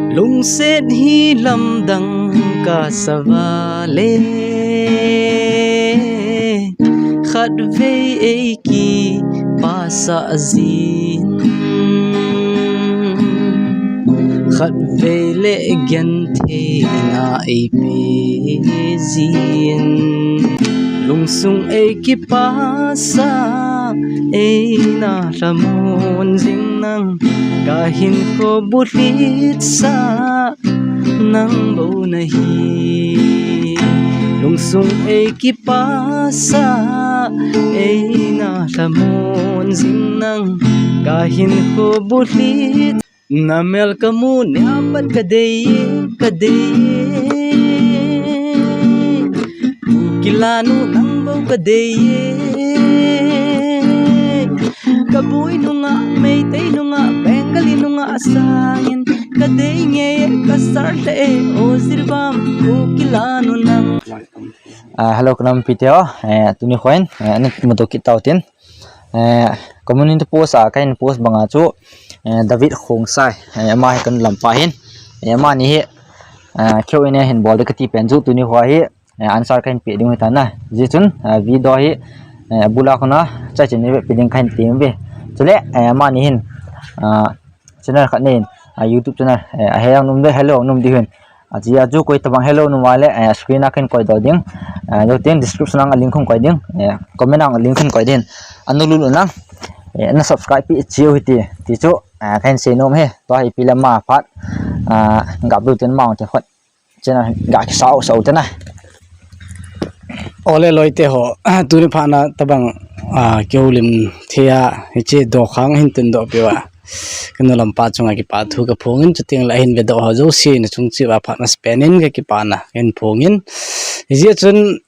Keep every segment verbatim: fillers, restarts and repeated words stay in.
Lungset hi lamdang kasa vale, khatvei ei kipasah jin, khatvei le gentheina ei pe jin. Lungsung ei kipasah, ei na lhamon jing nang, ka hinkho bulhit sah nang bou nahi. Lungsung ei kipasah, ei na lhamon jing nang, ka hinkho bulhit. Na mel ka mu nia pat ka dei e, ka dei e. Kukila nu nang bou ka dei e. Kabui nungah, Meitei nungah, Bengali nungah sangin ka dei nge e, ka sar ta e, o Jiribam, Kukila nu nang. Ah, hello, ka nam pi teo, eh, tuni khoin, eh, ani muto kit tau tin. Eh, community post a, ka hin post banga chu, eh, David Khongsai, eh, ama hi ka nu lampa hin. Eh, amani hi, eh, keu in a hin bol de ka ti pen chu, tuni khoa hi, eh, answer ka hin pe ding hi ta na. Ji chun, eh, video hi, eh, bula khuna, chai chin ni pe ding ka hin ti ve. Chule, eh, amani hin, ah, channel khat nei, ah, YouTube channel, eh, a he ang num de, hello, num di hin. Aji a chu koi tabang hello num vale, eh, screen a ka hin koi do ding. Eh, yo tin description a link khun koi ding. Eh, comment a link khun koi ding. Anu lulu nang. Eh, na subscribe pi chiu hi ti. Ti chu, eh, ka hin sei nom he. Tua hi pi le ma phat. Ah, ga bu tin ma te khot. Chena ga ki sau sau te na. Ole loi te ho, tuni phat na tabang, ah, keu lim thia, hiche do khang hin tun do pi va. Ka nu lampa chunga kipa thu ka phongin, chuteng le hin ve do ho jouse na chung chi va phat na spend in ka kipa na, ka hin phongin. Hijeh chun,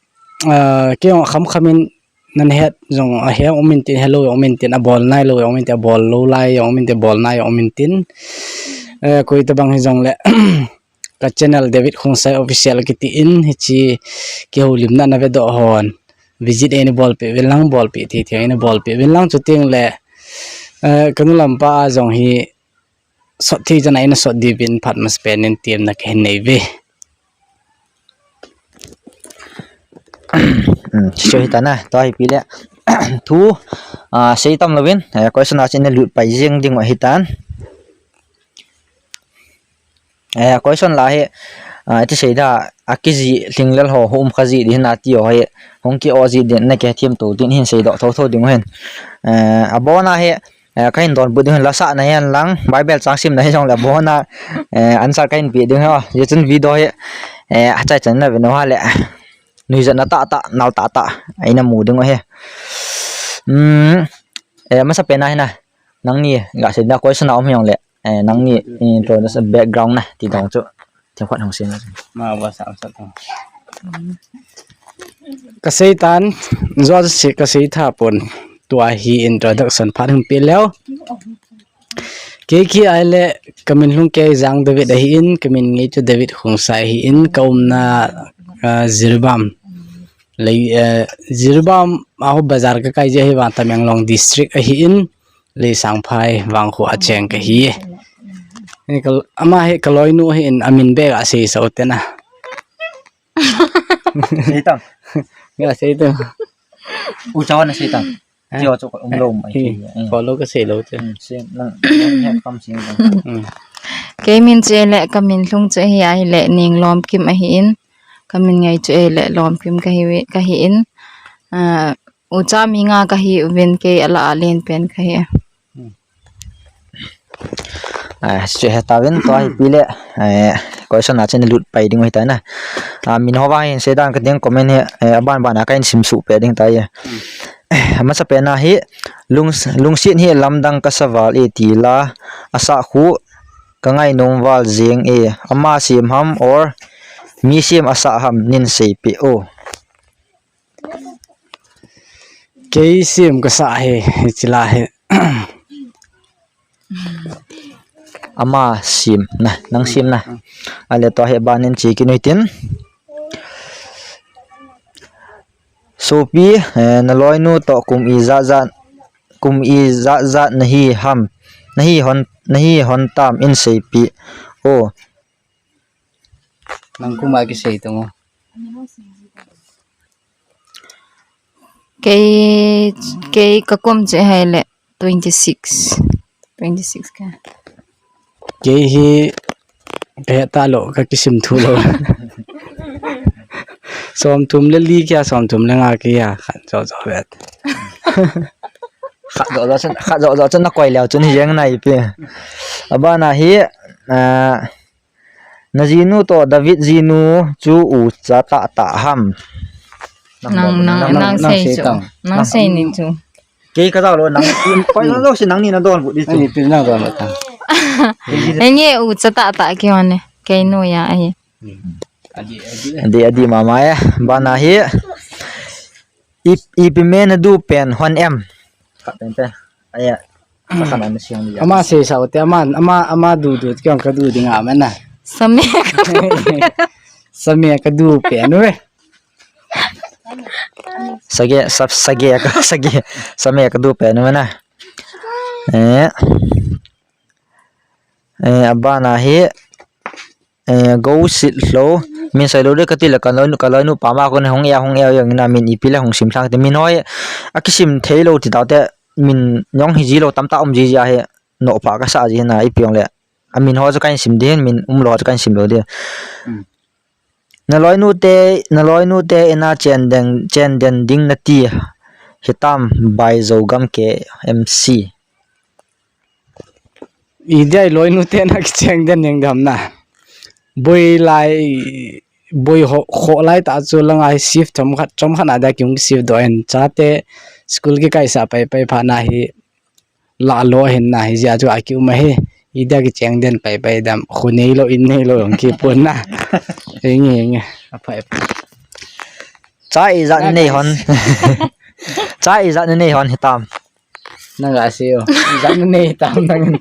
ah, kei jong kham kham in nan het jong a he um in tin, hello um in tin, a bol nai lou um in tin, a bol lou lai um in tin, bol nai um in tin. Eh, koi tabang hi jong le, ka channel David Khongsai Official kiti in, hiche kihoulimna na ve do hon. Visit ei na bol pe vin lang, bol pe thei thei ei na bol pe vin lang, chuteng le, eh, ka nu lampa a jong hi sot thei chan a ei na sot di vin phat ma spend in tiam na ka hin nei ve. Hmm, so hi ta na, tua hi pi le. Thu, ah, sei tam louvin, eh, question a chin na lut pai jeng ding u hi tan. Eh, question la hi, ah, ti sei da, a kiji hling lel ho, hum kha ji di hin a ti ho hi, hung ki o ji din na ke thiam tu din hin sei do tho tho ding u hin. Eh, a bon a hi, eh, ka hin donbut ding u hin la sa na hian lang, Bible chang sim na hi jong le bon a, eh, answer ka hin pe ding u hi, ji chun video hi, eh, a chai chan na ve no ha le, nuijat na ta ta, nal ta ta, ei na mu ding u hi. Hmm, eh, masa pen a hi na, nang ni, ga sei da question a um hi jong le, Eh, nang ni introduce background na, ti dong chu. Thim khat hong sim. Ma, wa sa, sa ta. Ka sei tan, jo se ka sei tha pon. Tua hi introduction phat hung pe leu. Kei kei a le ka min lhung kei Jang David ahi in, ka min ngei chu David Khongsai ahi in, ka umna, ah, Jiribam. Lei, eh, Jiribam a ho bazar ka kai je hi vang Tamenglong district ahi in. Leisangphai vangkho a cheng ka hi. Ni ka, ama hi ka loinu ahi in, a min bek a sei sau te na. Sei tam. Nga sei tam. U chawan sei tam. Ha? Tio chu um lo mai. Hi, hi, hi. Follow ka sei lo te. Hmm, sei, nang, nang he kam sei tam. Hmm. Kei min chu le ka min lhung chu hi a hi le Ninglomkim ahi in. Ka min ngei chu e le Lomkim ka hi, ka hi in. Ah, Ucha mi nga ka hi uvin kei a la a len pen ka hi. Hmm. Ah, chu he ta vin tua hi pi le, eh, question a chin lut pai ding u hi ta na. Ah, min ho vang hin sei dan ka ding comment hi, eh, a ban ban a ka hin sim suh pe ding ta hi. Hmm. Eh, masa pen a hi, lung, lungset hi lamdang ka sa val e ti la, a sa khu ka ngai nom val jeng e, ama sem ham or mi sem a sa ham nin sei pe o. Kei sem ka sa hi, hichi la hi. Ama sem na, nang sem na. Ale tua hi ban in chi ki nui tin. Sopi, eh, na loinu to kum i za za, kum i za za na hi ham, na hi hon, na hi hon tam in sei pe o. Nang kum a kisei tong o. Kei, kei ka kum chu ahile twenty six. Twenty six ka. Kei hi ka he ta lo, ka kisim thu lo. Som thum le li kia, som thum le nga kia, khat jo jo vet. Khat jo jo chun, khat jo jo chun na koi leo chun hi jeng nai pi. Abana hi, ah, na jinu to David jinu chu u cha ta ta ham. Nang, nang, nang, nang sei chu. Nang sei ni chu. Kei ka jao lo nang. Koi na lo si nang ni na don bu di chu. Nang ni pi na don ta. Enge u cha ta ta ki wan ne. Kei nu ya ahi. Adi, adi mama e. Bana hi. I, ipi me na du pen hon em. Khat pen pen. Aya. Khat na siang ni. Ama sei sao te ama, ama, ama du du ki ong ka du ding a ma na. Same ka du. Same ka du pen we. Sage, sa, sage ka, sage. Same ka du pen we na. Eh. Eh, abana hi. Eh, go sit lo. Min sai lo de ka ti le ka lo, ka lo nu pa ma ko ne hung ya, hung ya yang na min ipi le hung sim thlang te min hoi. A kisim thei lo ti ta te min yong hi ji lo tam ta um ji ji a he no pa ka sa ji na ipi ong le. A min ho chu kan sim din, min um lo chu kan sim lo din. Mm. Na loi nu te, na loi nu te ina chen den, chen den ding na ti. Hitam bai zo gam ke M C. I dia i loi nu te na kicheng den yang gam na. Boi lai, boi ho, ho lai ta chu langa hi shift chom khat, chom khat na dia ki hung shift do en cha te school ki kai sa pai pai pha na hi la lo hin na hi jia chu a ki um a hi. I dia kicheng den pai pai dam. Khu nei lo, in nei lo, hung ki pun na. Enge, enge. A phai, a phai. Cha i jat nei hon. Cha i jat nei hon hitam. Nang a si o. I jat nei tam nang.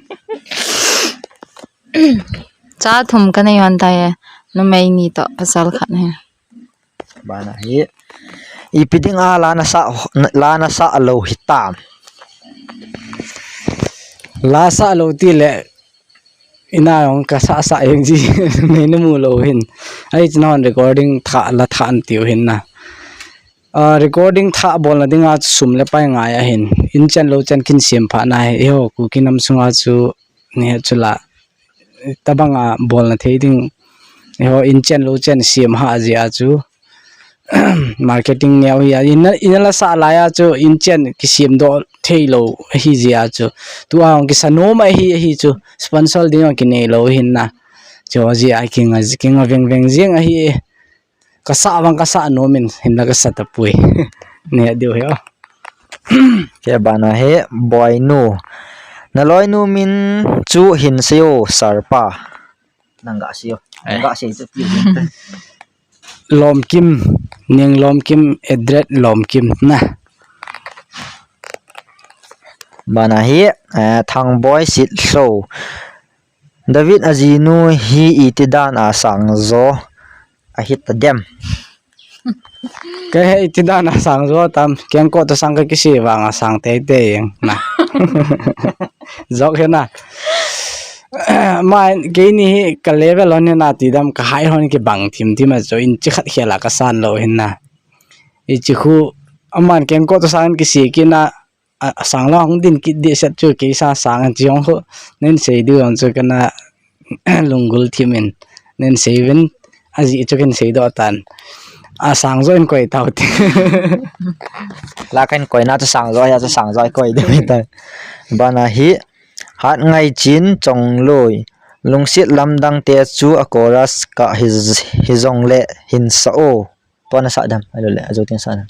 Cha thum ka nei hon ta e. Numei ni to pasal khat ne. Bana hi. Ipi ding a la na sa, la na sa lo hitam. La sa lo ti le ina yong ka sa sa yong ji me na mu lo hin. Ai chna hon recording tha la tha an tiu hin na. Ah, recording tha bol na ding a chu sum le pai ngai a hin. In chen lo chen kin siam pha na hi. Eiho Kuki nam sunga chu ni he chu la. Tabang a bol na thei ding. Eiho in chen lo chen siam ha ji a chu. Marketing neo hi a. Ina, ina la sa lai a chu in chen ki siam do thei lo hi ji a chu. Tu a hong ki sa nom a hi, hi chu. Sponsor ding hong ki nei lo hin na. Chu ji a ki nga, ki nga veng veng jing a hi. Ka sa vang ka sa nom in hin la ka sa ta pui. Ne diu he o. Ke bana he boy nu. Na loi nu min chu hin sei o sir pa. Nang ga sei o. Nang ga sei chu pi. Lomkim, Ning Lomkim, Edret Lomkim na. Bana hi, eh, Thangboi Sitlo. David a jinu hi iti dan a sang jo a hit ta dem. Kei he iti dan a sang jo tam, kengko to sang ka kisi vang a sang tei tei na. Jok he na. Ma, kei ni hi ka level hon he na ti dam ka hai hon ki bang thim thim a jo in chi khat khel a ka san lo hin na. I chi khu, aman kengko to sang kisi ki na, a, a sang la hong din kit di set chu kei sa sang an chi hong ho. Nen sei du hong chu kana lunggul thim in. Nen sei vin a ji chu ken sei do tan. A sang jo in koi tau ti. La kan koi na chu sang jo ya chu sang jo koi de ta. Bana hi hat ngai chin chong loi. Lungsit lamdang te chu a chorus ka hi, hi jong le hin sa o. Tua na sa dam. Ai lo le, a jo tin sa dam.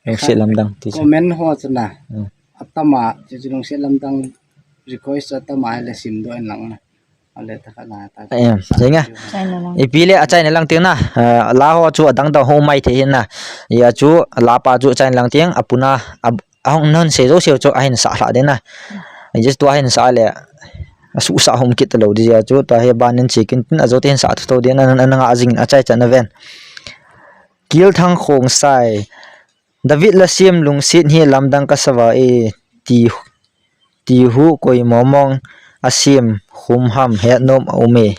Lungsit lamdang ti chu. Comment ho chu na. Hmm. Atama, chu chu lungsit lamdang request chu atama le sim do en lang na. Ale ta kha na ta. Eh, jeng a. China lang. Ipi le a China lang ting na. Ah, la ho chu adang dang ho mai the hin na. Ya chu la pa chu China lang ting, apuna, a, ahong non se jo se chu ahin sa hla de na. Just tua hin sa le. Asu sa hom kit lo di ya chu. Tua he ban nin chicken tin a jo te hin sa tho de na, na, na nga jing a chai chan na ven. Kil Thang Khong Sai. David la siam lungsit hi lamdang ka sa va e ti, ti hu koi momong a siam khum ham het nom a um e.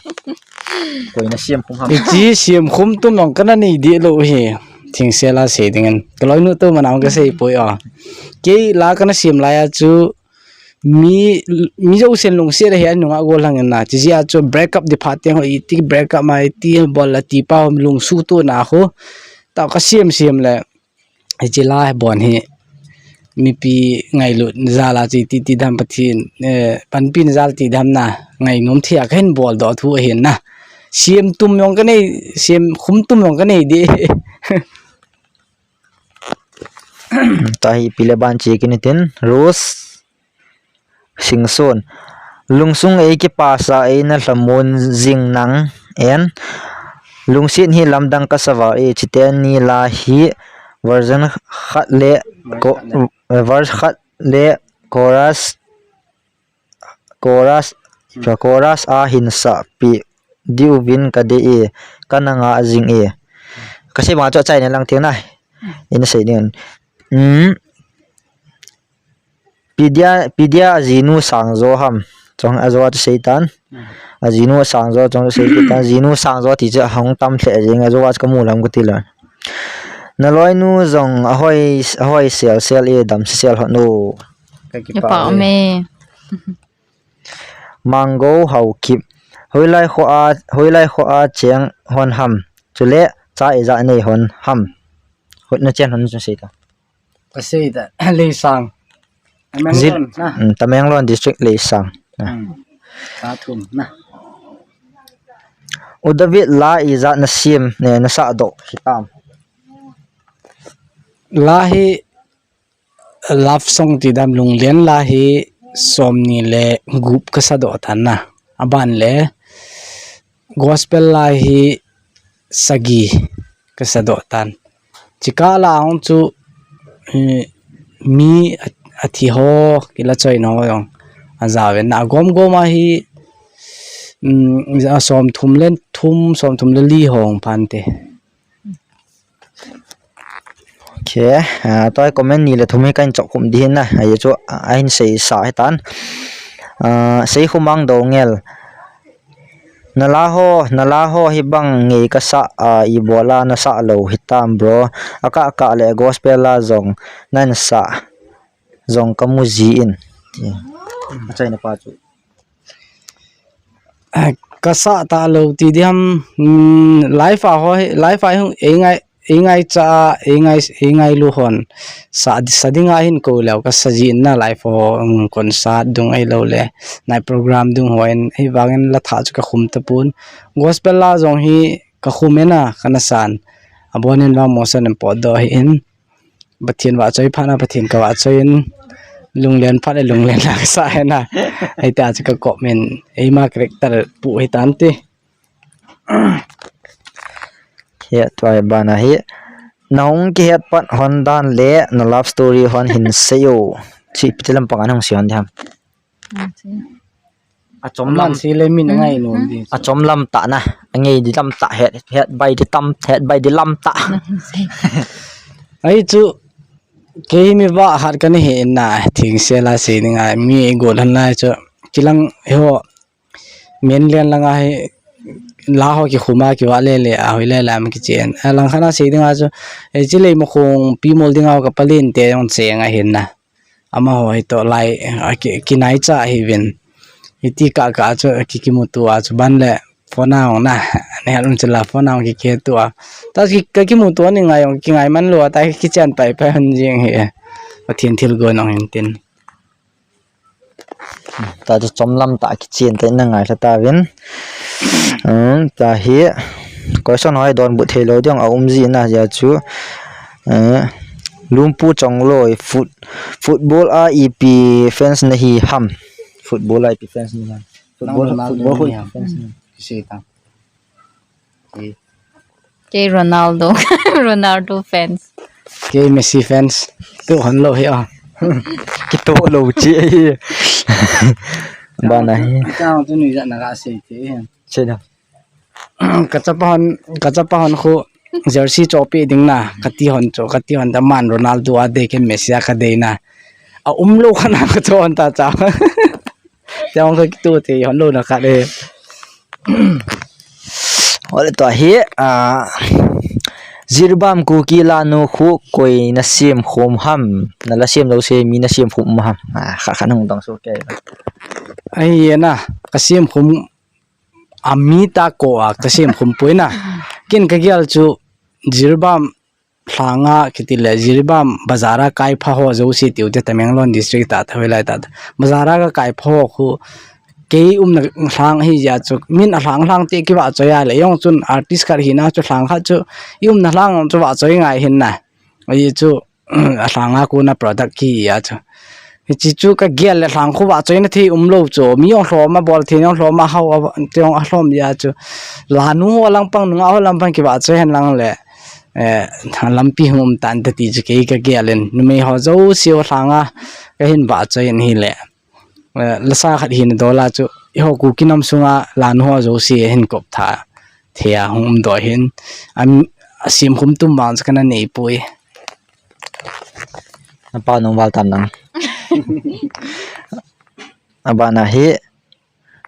Koi na siam khum ham. Hiche siam khum tum jong kana nei deh lou hi. Thing sela sei dingin. Ka loinu tu mana ka sei poi a. Kei la kana siam lai a chu mi, mi jousen lungset ahi a nunga gol hang in na. Hiche jeh a chu break up di phat teng ho iti break up ma iti bol la ti pa ho lungsutu na ho. Tao ka siam siam le. Hiche la bon hi mipi ngailut jal a chu iti ti dam Pathen, eh, panpi jal ti dam na ngainom thei a kahin bol doh thu ahin na. Siam tum jong ka nei, siam khum tum jong ka nei deh. Tahi pile ban che kini tin Rose Singson. Lungsung ei kipasa ei na hlamun jing nang en. Lungset hi lamdang ka sava e chiten ni la hi version khat le ko-, verse khat le chorus, chorus, chorus a hin sa pi diu vin ka de e ka na nga jing e. Ka sei ma chu chai ne lang thing na. Ina sei ding. Um. Pidia, pidia ajinu sangjo ham. Chong ajo a chu sei tan. Hmm. Ajinu sangjo chong chu sei tan. Jinu sangjo ti chu hong tam lheh jing ajo a chu ka mu lam ka ti lo. Na loinu jong ahoi, ahoi sel sel e dam sel sel hon o. Ka kipah e. Mango Haokip. Hoilai kho a, hoilai kho a cheng hon ham. Chule cha ija nei hon ham. Hot na chen hon chu sei ta. Ka sei ta, Leisang. Tamenglong na. Mm, Tamenglong District Leisang. Na. Mm. Ka thum na. U David la ija na siam, ne, na sa doh hitam. La hi love song ti dam lunglen la hi som ni le gup ka sa doh tan na. Aban le gospel la hi sagi ka sa doh tan. Chika la hong chu, eh, mi a, athi ho, kila choi no jong ajaven na. Agom gom a hi, um, a som thum le thum, som thum le li hong pan te. Okay, ah, tua comment ni le thum hi kahin chop khum di hin na. Ahi chu, ah, ahin sei sa hitan. Ah, Seikhomang Doungel. Na la ho, na la ho hi bang ngei ka sa, ah, i bola na sa lo hitam bro. Aka ka le gospel la jong nan sa jong ka mu ji in. Achaina pa chu. Ah, ka sa ta lo ti diam, mm, live a ho, live a hung ei ngai, ei ngai cha, ei ngai, ei ngailu hon. Sa, sa dinga hin ko leo ka sa ji na live ho, mm, concert dung ei lo le. Night program dung ho in, hivangin la tha chu ka khum ta pon. Gospel la jong hi ka khum e na, ka na san. Abonin vang mosan in pot doh hi in. Pathen vahchoi phat na Pathen ka vahchoi in lunglen phat le lunglen la ka sa hi na. Hiti a chu ka comment eima character pu hi tan ti. Hiche tua hi bana hi. Na hung kihet pat hon dan le na love story hon hin sei o. Chi piti lam panga hung sei hon di ham. Achom lam si le min ngai nom di. Achom lam ta na. Angei di lam ta het, het bai di tam, het bai di lam ta. Ahi chu, kei hi mi va hat ka ni hi na, thing se la si ni ngai, mi go lan lai chu. Kilang ho, men len la ngai, la ho ki khuma ki va le le, a hoi le la mi ki chen. A lang khana si ni ngai chu, e chi le mo khong, pi mol di ngai ka palin te yong che ngai hin na. Amaho hi toh lai, a ki, kinai cha hi vin. Hiti ka ka chu, ki kimutu a chu ban le, phone a hong na, ne hal um chu la, phone a hong ki kihetu a. Ta ki, ka kimutu a ni ngai hong, ki ngai man lou a, ta ki kichen pai pai hon jing hi. Pathen thilgon hong hin tin. Ta chu chom lam ta kichen ta na ngai kha ta vin. Um, ta hi, question hoi donbut thei lou ding a um ji na ja chu. Eh, Lumpu Chongloi, foot-, football a ipi fans na hi ham. Football a ipi fans na hi ham. Football, football hi fans na hi ham. Kisei ta. Kei Ronaldo. Ronaldo fans. Kei Messi fans. Tu hon lou hi a. Kitu lou chi hi. Bana hi. Chang tu ni ja na ga sei te. Sei da. Ka chapa hon, ka chapa hon khu jersey chopi ding na, ka ti hon chu, ka ti hon ta man Ronaldo a dei ke Messi a ka dei na. A um lou kha na ka chon ta cha. Tiang ka kitu te hon lou na ka de. Ole tua hi, ah, Jiribam Kuki lanu khu koi na sem khum ham, na la sem lou se mi na sem khum ham. Ah, kha kha nung dong so ke. Ai ye na, ka sem khum a mi ta ko a ka sem khum poi na. Kin ka gel chu Jiribam lhanga kiti le Jiribam bazar a kai pha ho jouse tiu te Tamenglong district ta thawi lai ta. Bazar a ka kai pha ho khu kei umna lhang hi jia chu min a lhang lhang te ki va choi a le jong chun artist khat hi na chu lhang khat chu i umna lhang chu va choi ngai hin na. Ai chu a lhanga ku na product ki a chu. Hichi chu ka gel le lhang khu va choi na thei um lou chu. Mi jong hlom a bol thei jong hlom a hau a jong a hlom jia chu. Lanu ho lang pang nunga ho lang pang ki va choi hen lang le. Eh, lampi hung um tan ta ti chu kei ka gel in. Numei ho jouse ho lhanga ka hin va choi in hi le. Eh, lasa khat hin dola chu. I ho Kuki nam sunga lanu ho jouse hin kop tha. Thei a hung um do hin. Am, a sem khum tum vang chu ka na nei poi. Na pa nung val tan lang. Abana hi,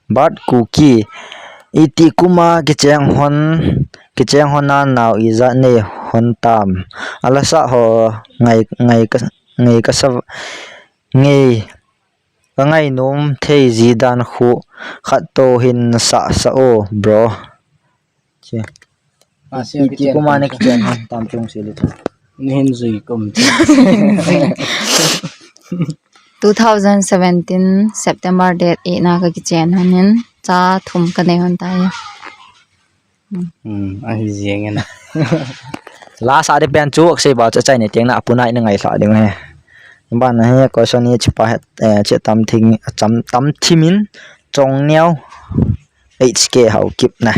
Bart Kuki, iti kuma kicheng hon, kicheng hon a nau ijat nei hon tam. A lasa ho ngai, ngai ka, ngai ka sa, ngai, ka ngai nom thei ji dan khu khat to hin sa sa o, bro. Che. Ah, se Ki, kichen kuma kum ne che. Kichen hon tam chung se le che. Ni hin jui kum che. Two thousand seventeen September date eight na ka kichen hon hin cha thum ka nei hon ta ya. Hmm, ahi jeng e na. Lasa de pen chu, sei ba chu chai ne teng na, apuna ina ngai hla ding he. Ban na he, question ni chipa he, eh, che tam thing, cham, tam thimin, chong neo, H K Haokip na.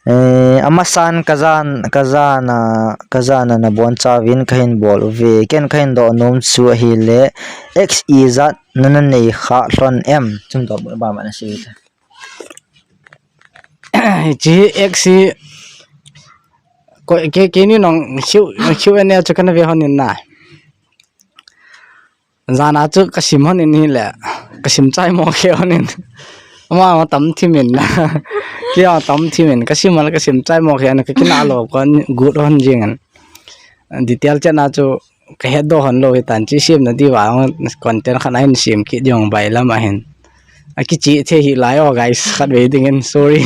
Eh, amasan ka jan, ka jan a, ka jan a na bon chauvin ka hin bol uve. Ken ka hin do nom chu ahile, X ijat na na nei kha hlon em. Chum do ba ma na sei ta. Chi X hi, ko, ke, ke ni nong Q, Q and A chu ka na ve hon in na. Jan a chu ka sim hon in hi le, ka sim chai mo khe hon in. Ama, ama tam thimin na. Ke ama tam thimin, ka sim hon ka sim chai mo khe hon, ka kina lo ko gut hon jing an. Detail chan a chu ka het do hon lo hi tan chi sim na di va, content khan a hin sim ki jong bai lam a hin. A kichi the hi lai o guys, khat ve ding in, sorry.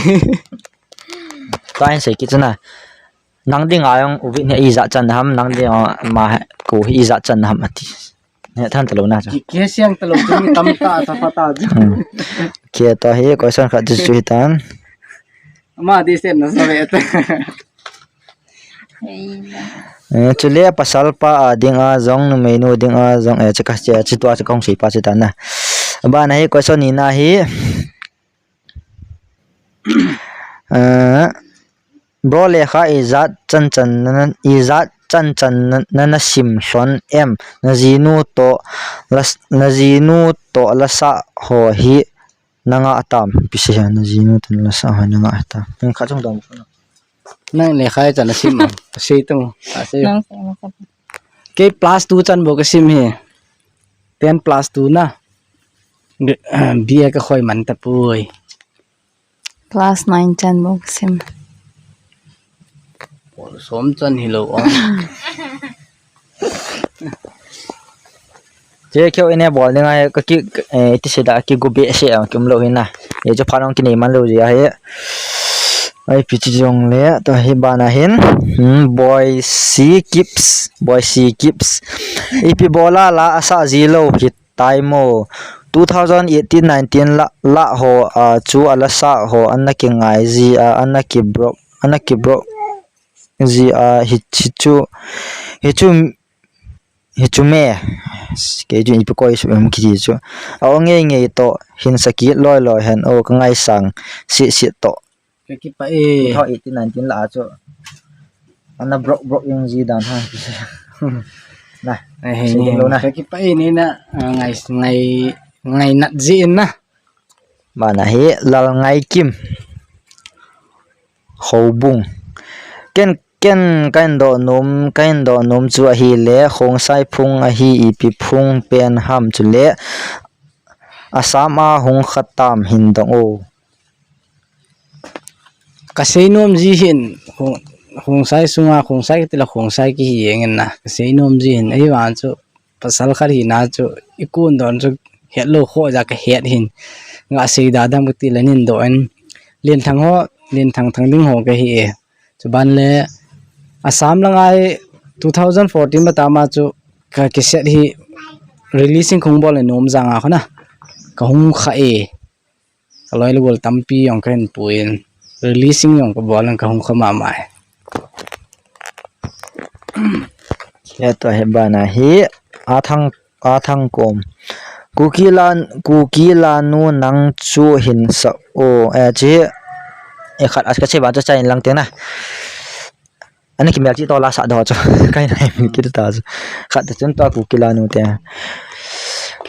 Ka hin sei ki chana. Nang ding a jong uvin he ijat chan ham, nang ding a ma he ko hi ijat chan ham ati. He than ta lo na chu. Ki, ki siang ta lo chu mi tam ta, ta pa ta chu. Hmm. Ke ta hi question khat chu chu hi tan. Ama di sen na sa ve ta. Eh, chule pasal pa a ding a jong, numei nu ding a jong, eh, chika, chi, chi tua, chi kong sei pa chi tan na. Ba na hi question ni na hi. Eh, bro lekha ijat chan chan na, ijat chan chan na, na, na sim hlon em, na jinu to, las, na jinu to lasa ho hi, na nga tam, pi se na jinu to lasa ho na nga tam. Ning kha chung dong. Nang lekha chan na sim, sei tu, sei. Nang sei ma ka. Ke plus two chan bo ka sim hi. Ten plus two na. B A ka khoi man ta pui. Class nine chan bo ka sim. Pol som chan hi lo ong. Che keu ine bol ding ai ka ki, eh, ti se da ki gu be se ang kim lo hin na. Ye chu phanong ki nei man lo ji a he. Ai pi chi jong le to hi bana hin. Hmm, boy si kips, boy si kips. Ipi bola la asa ji lo hit. Taimo, two thousand eighteen nineteen la, la ho, a, chu a lasa ho, ana kingai ji a, ana kibrok, ana kibrok ji a, hi, hi chu, hi chu, hi chu me, ke chu ipi koi su em ki ji chu. A, o ngei ngei to, hin sakit loi loi hen, o ka ngai sang, si, si to. Ka kipah e. Two thousand eighteen nineteen la chu. Ana brok brok jeng ji dan ha. Na. Ai, sei ding lo na. Ka kipah e ni na, ah, ngai, ngai, ngainat ji in na. Bana hi Lalngaikim. Houbung. Ken, ken ka hin do nom, ka hin do nom chu ahile, Khongsai phung ahi ipi phung pen ham chule, Assam a hung kha tam hin dong o. Kasei nom ji hin, Khong-, Khongsai sunga, Khongsai kati le Khongsai kihi jeng in na. Kasei nom ji hin, ahivang chu, pasal khat hina chu, i kon don chu, het lou kho ja kahet hin. Nga sei da dam kati le nin do in. Lenthang ho, Lenthang Thangding ho kahi e. Chuban le, Assam lang a hi two thousand fourteen matama chu ka cassette hi releasing kahung bol le nom janga khona. Kahung kha e. Kaloi le gol tampi jong kahin pui in. Releasing jong kabol in kahung kha mama e. Hiche tua hi bana hi, Athang, Athang Kom. Kuki la, Kuki lanu nang chu hin sa o, eh, chi, eh, khat as ka che ba chu chain lang teng na. Ani kimel chi to la sa do chu. Kai nai mi kit ta chu. Khat ta chun to Kuki lanu te.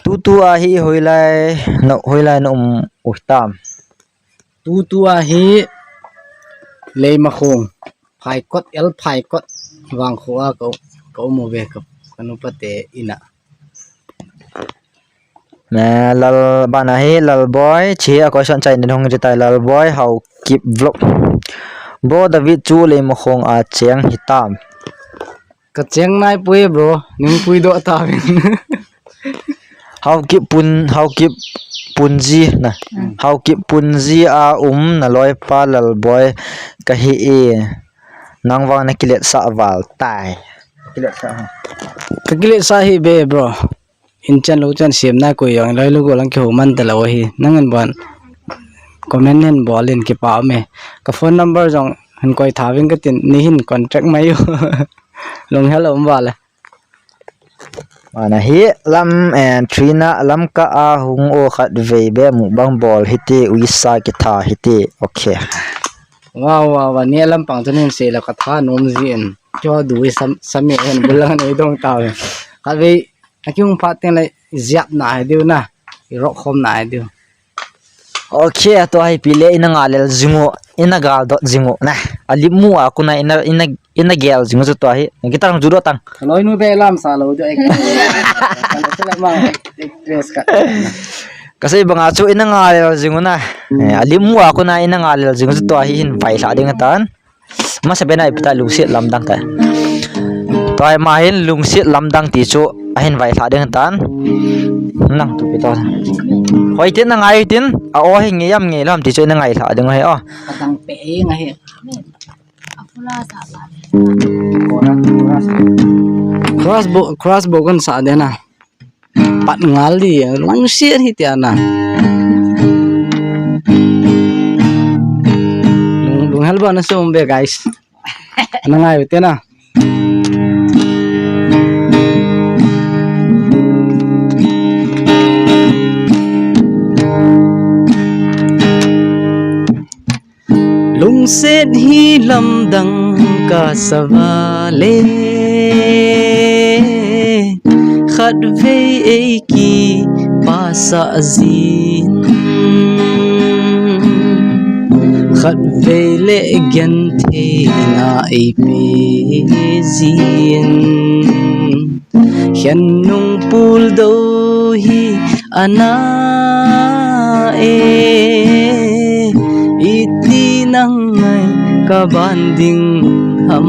Tutu a hi hoilai, na hoilai na um u tam. Tutu a hi Leimakhong, Phaikot, El Phaikot, Vangkho a ka, ka um uve ka, ka nupa te ina. Na Lal bana hi Lalboi, chi a question chai nin hung ri tai Lalboi, Haokip vlog. Bro David chu Leimakhong a cheng hitam. Ka cheng nai poi bro, nung pui do ta vin. Haokip pun, Haokip punji na. Hmm. Haokip punji a um na loipa Lalboi kahi e. Nang vang na kilet sa val tai. Kilet sa ha. Ka kilet sa hi be bro. In chan lo chan siam na koi jong loi lu go lang kihou man ta lo hi. Nang en bon. Comment hen bol in kipa me. Ka phone number jong hin koi tha vin ka tin ni hin contact mai u. Lunghel um vale. Mana hi lam and Trina lam ka a hung o khat vei be mukbang bol hiti uisa kitha hiti. Okay. Wow, wow, wow. Ni lam pang tunin se la ka tha nom ji in. Cho du i sam, sami hen bulang nei dong ta. Khat vei, a ki hung phat teng le jiap na hai diu na. I rock khom na hai diu. Okay, tua hi pi le ina ngalel jing u, ina gal dot jing u na. A lim mu a kuna ina, ina, ina gel jing u chu tua hi. Guitar hung ju do tang. Loi nu be lam sa lo do ek. Ka lo se la ma ek dress ka. Ka sei banga chu ina ngalel jing u na. Eh, a lim mu a kuna ina ngalel jing u chu tua hi hin vai hla ding tan. Masa bena ipi ta lungset lamdang ta. Tua hi ma hin lungset lamdang ti chu ahin vai hla ding tan. Nang tu pi to. Hoi tin na ngai tin. A o hi nge yam nge lam ti chu na ngai hla ding hi o. Katang pe e ngai. Crossbow, crossbow kan sa de na. Pat ngal di, lungset hi tia na. Lung, lunghel ba na sum be, guys. Na ngai u te na. Lungset hi lamdang ka sa vale, khat vei ei kipasah jin, khat vei le gentheina ei pe jin. Khen nung pul do hi ana e, iti nang ngai ka ban ding ham.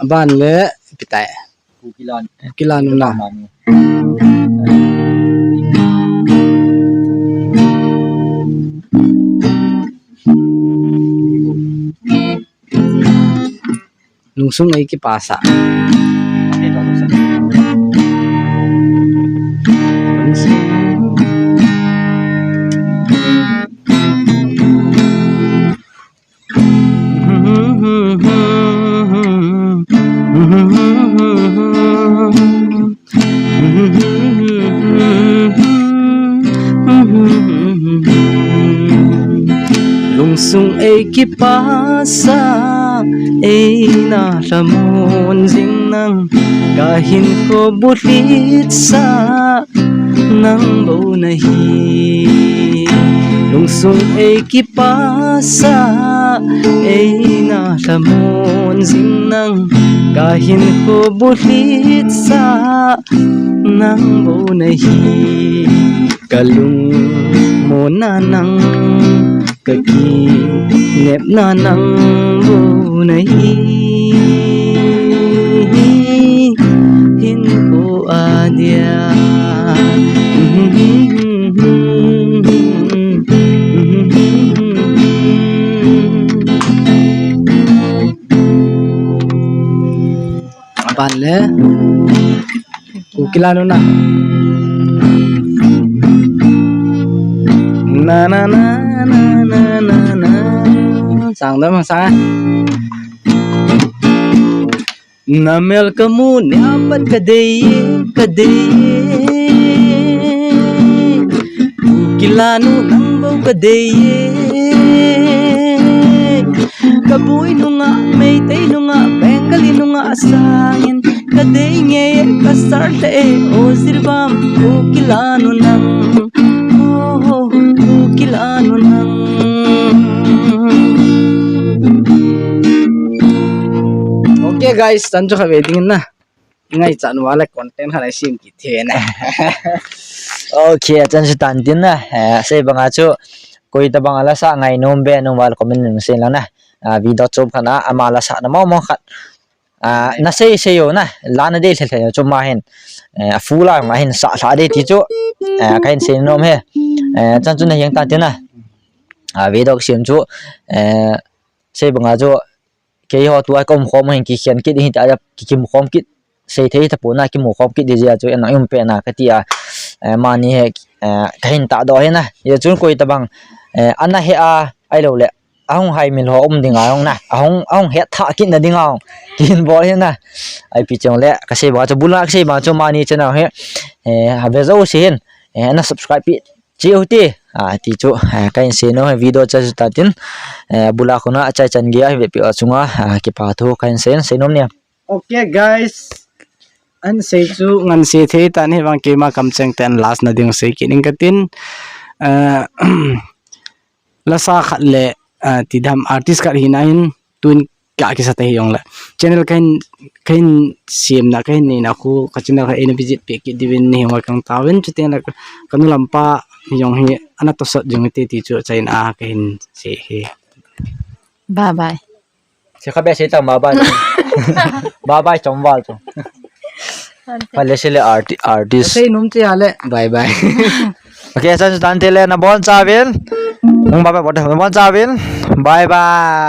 Ban le pitai. Kuki lanu. Kuki lanu na. Lungsung ei kipasah. Lungsung ei kipasah, eina lhamon jing nang, ka hinkho bulhit sah nang bou nahi. Lungsung ei kipasah, eina lhamon jing nang, ka hinkho bulhit sah nang bou nahi. Kalungmonna nang, kakinepna nang bou nahi, hinkho a dia. Aban le. Kukila nuna. Na, na, na. Sang dam, sang. Namel kamu nia pat kadei, kadei. Kukila nu nang bou kadei. Kabui nunga, Meitei nunga, Bengali nunga sangin kadei nge, kasar te e, o Jiribam, Kukila nu nang. Oh, Kukila nu nang. Okay guys, chan chu kha ve ding na. Ngaichat uva le content khat a sem kit thei na. Okay, chan chu tan tin na. Eh, sei banga chu koi tabang a la sa ngai nom be nom uva le comment in sei lang na. Ah, video chom khat na ama la sa na mo mo khat. Ah, na sei sei yo na, la na dei lhe lhe yo chu ma hin. Eh, a fu la ma hin sa lha dei ti chu. Eh, ka hin sei nom e. Eh, chan chu na hiang tan tin na. Ah, video sem chu. Eh, sei banga chu keiho tua ka um khom hin kikhen kit hi ta, ki, kimu khom kit, sei thei tapon na kimu khom kit di jeh a chu ana um pen a kati a, eh, mani hi, eh, ka hin tahdoh hi na. Hijeh chun koi tabang, eh, ana he a, ahilou le, ahung haimil ho um ding a hung na, ahung, ahung het thah kit na ding a hung, kihin bol hi na. Ipi chong le, ka sei banga chu, bul a ka sei banga chu mani channel hi, eh, a ve jouse hin, eh, ana subscribe pi, chi u ti, ah, ti chu, eh, ka hin sei nom e, video chan chu tan tin, eh, bul a kona achai chan gei a hi ve pi a chunga, ah, kipa thu ka hin sei, sei nom e. Okay, guys. An sei chu ngan sei thei tan hi vang keima kamcheng ten last na ding sei kit ning ka tin. Eh, la sa khat le, eh, tidam artist khat hina hin tun ka kisa te hi jong le. Channel ka hin, ka hin sem na, ka hin nei na khu, ka channel kha eina visit pe kit diuvin nei hung kang tauvin, chuteng le ka, ka nu lampa jong hi ana tosot jing te ti chu chaina ka hin sei hi. Bye bye. Se kha be sei tang bye bye. Bye bye chom val chu. Pha le se le arti-, artist. Sei nom che a le. Bye bye. Okay, chan chu tan te le na bon chauvin. Hung bye bye, bon chauvin. Bye bye.